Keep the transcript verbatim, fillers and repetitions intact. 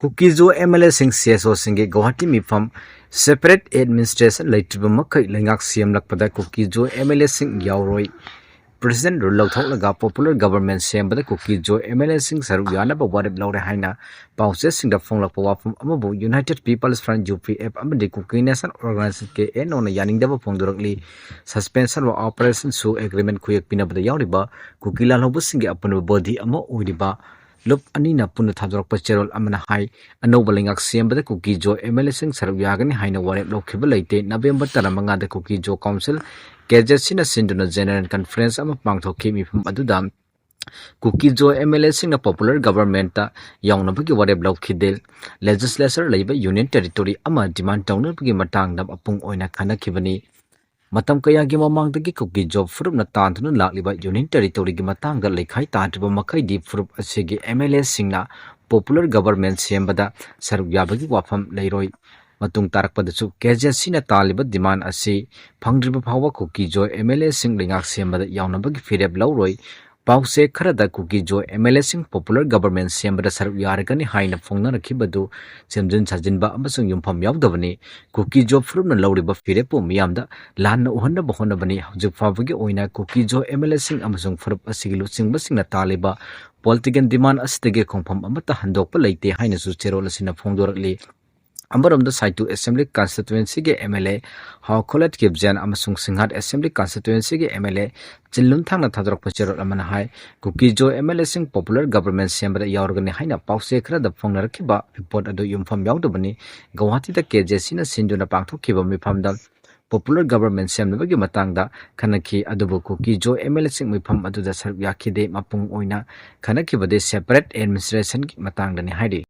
ꯀꯨꯀꯤꯖꯣ M L ꯑꯦꯁꯤꯡ C S ꯑꯣꯁꯤꯡꯒꯤ Guwahati ꯃꯤꯐꯝ separate administration ꯂꯩꯇ꯭ꯔꯤꯕ ꯃꯈꯩ ꯂꯩꯉꯥꯛ ꯁꯦꯝꯂꯛꯄꯗ ꯀꯨꯀꯤꯖꯣ ꯑꯦꯝ ꯑꯦꯜ ꯑꯦꯁꯤꯡ ꯌꯥꯎꯔꯣꯏ꯫ President rule ꯂꯧꯊꯣꯛꯂꯒ popular government ꯁꯦꯝꯕꯗ ꯀꯨꯀꯤꯖꯣ ꯑꯦꯝ ꯑꯦꯜ ꯑꯦꯁꯤꯡ ꯁꯔꯨꯛ ꯌꯥꯅꯕ ꯋꯥꯔꯦꯞ ꯂꯧꯔꯦ ꯍꯥꯏꯅ ꯄꯥꯎꯆꯦꯁꯤꯡꯗ ꯐꯣꯡꯂꯛꯄ ꯋꯥꯐꯝ ꯑꯃꯕꯨ United People's Front, U P F, ꯑꯃꯗꯤ Kuki Nation Organization, K N O ꯅ ꯌꯥꯅꯤꯡꯗꯕ ꯐꯣꯡꯗꯣꯔꯛꯂꯤ꯫ Suspension of Operation ꯁꯨ agreement ꯈꯨꯌꯦꯛ ꯄꯤꯅꯕꯗ ꯌꯥꯎꯔꯤꯕ ꯀꯨꯀꯤ ꯂꯥꯜꯍꯧꯕꯁꯤꯡꯒꯤ ꯑꯄꯨꯟꯕ body ꯑꯃ ꯑꯣꯏꯔꯤꯕ ꯂꯨꯞ ꯑꯅꯤꯅ ꯄꯨꯟꯅ ꯊꯥꯗꯣꯔꯛꯄ ꯆꯦꯔꯣꯜ ꯑꯃꯅ ꯍꯥꯏ, ꯑꯅꯧꯕ ꯂꯩꯉꯥꯛ ꯁꯦꯝꯕꯗ ꯀꯨꯀꯤꯖꯣ ꯑꯦꯝ ꯑꯦꯜ ꯑꯦꯁꯤꯡ ꯁꯔꯨꯛ ꯌꯥꯒꯅꯤ ꯍꯥꯏꯅ ꯋꯥꯔꯦꯞ ꯂꯧꯈꯤꯕ ꯂꯩꯇꯦ꯫ ꯅꯕꯦꯝꯕꯔ ꯇꯔꯥꯃꯉꯥꯗ ꯀꯨꯀꯤꯖꯣ ꯀꯥꯎꯟꯁꯤꯜ, ꯀꯦ ꯖꯦ ꯁꯤꯅ ꯁꯤꯟꯗꯨꯅ general conference ꯑꯃ ꯄꯥꯡꯊꯣꯛꯈꯤ꯫ ꯃꯤꯐꯝ ꯑꯗꯨꯗ ꯀꯨꯀꯤꯖꯣ ꯑꯦꯝ ꯑꯦꯜ ꯑꯦꯁꯤꯡꯅ popular government ꯇ ꯌꯥꯎꯅꯕꯒꯤ ꯋꯥꯔꯦꯞ ꯂꯧꯈꯤꯗꯦ꯫ Legislature ꯂꯩꯕ union territory ꯑꯃ demand ꯇꯧꯅꯕꯒꯤ ꯃꯇꯥꯡꯗ ꯃꯄꯨꯡ ꯑꯣꯏꯅ ꯈꯟꯅꯈꯤꯕꯅꯤ꯫ ꯃꯇꯝ ꯀꯌꯥꯒꯤ ꯃꯃꯥꯡꯗꯒꯤ ꯀꯨꯀꯤꯖꯣ ꯐꯨꯔꯨꯞꯅ ꯇꯥꯟꯗꯨꯅ ꯂꯥꯛꯂꯤꯕ union territory ꯒꯤ ꯃꯇꯥꯡꯗ ꯂꯩꯈꯥꯏ ꯇꯥꯗ꯭ꯔꯤꯕ ꯃꯈꯩꯗꯤ ꯐꯨꯔꯨꯞ ꯑꯁꯤꯒꯤ ꯑꯦꯝ ꯑꯦꯜ ꯑꯦꯁꯤꯡꯅ popular government ꯁꯦꯝꯕꯗ ꯁꯔꯨꯛ ꯌꯥꯕꯒꯤ ꯋꯥꯐꯝ ꯂꯩꯔꯣꯏ꯫ ꯃꯇꯨꯡ ꯇꯥꯔꯛꯄꯗꯁꯨ ꯀꯦ ꯖꯦ ꯁꯤꯅ ꯇꯥꯜꯂꯤꯕ demand ꯑꯁꯤ ꯐꯪꯗ꯭ꯔꯤꯕ ꯐꯥꯎꯕ ꯀꯨꯀꯤꯖꯣ ꯑꯦꯝ ꯑꯦꯜ ꯑꯦꯁꯤꯡ ꯂꯩꯉꯥꯛ ꯁꯦꯝꯕꯗ ꯌꯥꯎꯅꯕꯒꯤ ꯐꯤꯔꯦꯞ ꯂꯧꯔꯣꯏ꯫ ꯄꯥꯎꯆꯦ ꯈꯔꯗ ꯀꯨꯀꯤꯖꯣ ꯑꯦꯝ ꯑꯦꯜ ꯑꯦꯁꯤꯡ popular government ꯁꯦꯝꯕꯗ ꯁꯔꯨꯛ ꯌꯥꯔꯒꯅꯤ ꯍꯥꯏꯅ ꯐꯣꯡꯅꯔꯛꯈꯤꯕꯗꯨ ꯁꯦꯝꯖꯤꯟ ꯁꯥꯖꯤꯟꯕ ꯑꯃꯁꯨꯡ ꯌꯨꯝꯐꯝ ꯌꯥꯎꯗꯕꯅꯤ꯫ ꯀꯨꯀꯤꯖꯣ ꯐꯨꯔꯨꯞꯅ ꯂꯧꯔꯤꯕ ꯐꯤꯔꯦꯞꯄꯨ ꯃꯤꯌꯥꯝꯗ ꯂꯥꯟꯅ ꯎꯍꯟꯅꯕ ꯍꯣꯠꯅꯕꯅꯤ꯫ ꯍꯧꯖꯤꯛ ꯐꯥꯎꯕꯒꯤ ꯑꯣꯏꯅ ꯀꯨꯀꯤꯖꯣ ꯑꯦꯝ ꯑꯦꯜ ꯑꯦꯁꯤꯡ ꯑꯃꯁꯨꯡ ꯐꯨꯔꯨꯞ ꯑꯁꯤꯒꯤ ꯂꯨꯆꯤꯡꯕꯁꯤꯡꯅ ꯇꯥꯜꯂꯤꯕ political demand ꯑꯁꯤꯗꯒꯤ ꯈꯣꯡꯐꯝ ꯑꯃꯠꯇ ꯍꯟꯗꯣꯛꯄ ꯂꯩꯇꯦ ꯍꯥꯏꯅꯁꯨ ꯆꯦꯔꯣꯜ ꯑꯁꯤꯅ ꯐꯣꯡꯗꯣꯔꯛꯂꯤ꯫ ꯑꯃꯔꯣꯝꯗ ꯁꯥꯏꯇꯨ assembly constituency ꯒꯤ ꯑꯦꯝ ꯑꯦꯜ ꯑꯦ ꯍꯥꯎꯈꯣꯂꯦꯠ ꯀꯤꯞꯖꯦꯟ ꯑꯃꯁꯨꯡ ꯁꯤꯡꯍꯥꯠ assembly constituency ꯒꯤ ꯑꯦꯝ ꯑꯦꯜ ꯑꯦ ꯆꯤꯟꯂꯨꯝꯊꯥꯡꯅ ꯊꯥꯗꯣꯔꯛꯄ ꯆꯦꯔꯣꯜ ꯑꯃꯅ ꯍꯥꯏ, ꯀꯨꯀꯤꯖꯣ ꯑꯦꯝ ꯑꯦꯜ ꯑꯦꯁꯤꯡ popular government ꯁꯦꯝꯕꯗ ꯌꯥꯎꯔꯒꯅꯤ ꯍꯥꯏꯅ ꯄꯥꯎꯆꯦ ꯈꯔꯗ ꯐꯣꯡꯅꯔꯛꯈꯤꯕ report ꯑꯗꯨ ꯌꯨꯝꯐꯝ ꯌꯥꯎꯗꯕꯅꯤ꯫ ꯒꯧꯍꯥꯇꯤꯗ ꯀꯦ ꯖꯦ ꯁꯤꯅ ꯁꯤꯟꯗꯨꯅ ꯄꯥꯡꯊꯣꯛꯈꯤꯕ ꯃꯤꯐꯝꯗ popular government ꯁꯦꯝꯅꯕꯒꯤ ꯃꯇꯥꯡꯗ ꯈꯟꯅꯈꯤ, ꯑꯗꯨꯕꯨ ꯀꯨꯀꯤꯖꯣ ꯑꯦꯝ ꯑꯦꯜ ꯑꯦꯁꯤꯡ ꯃꯤꯐꯝ ꯑꯗꯨꯗ ꯁꯔꯨꯛ ꯌꯥꯈꯤꯗꯦ꯫ ꯃꯄꯨꯡ ꯑꯣꯏꯅ ꯈꯟꯅꯈꯤꯕꯗꯤ separate administration ꯒꯤ ꯃꯇꯥꯡꯗꯅꯤ ꯍꯥꯏꯔꯤ꯫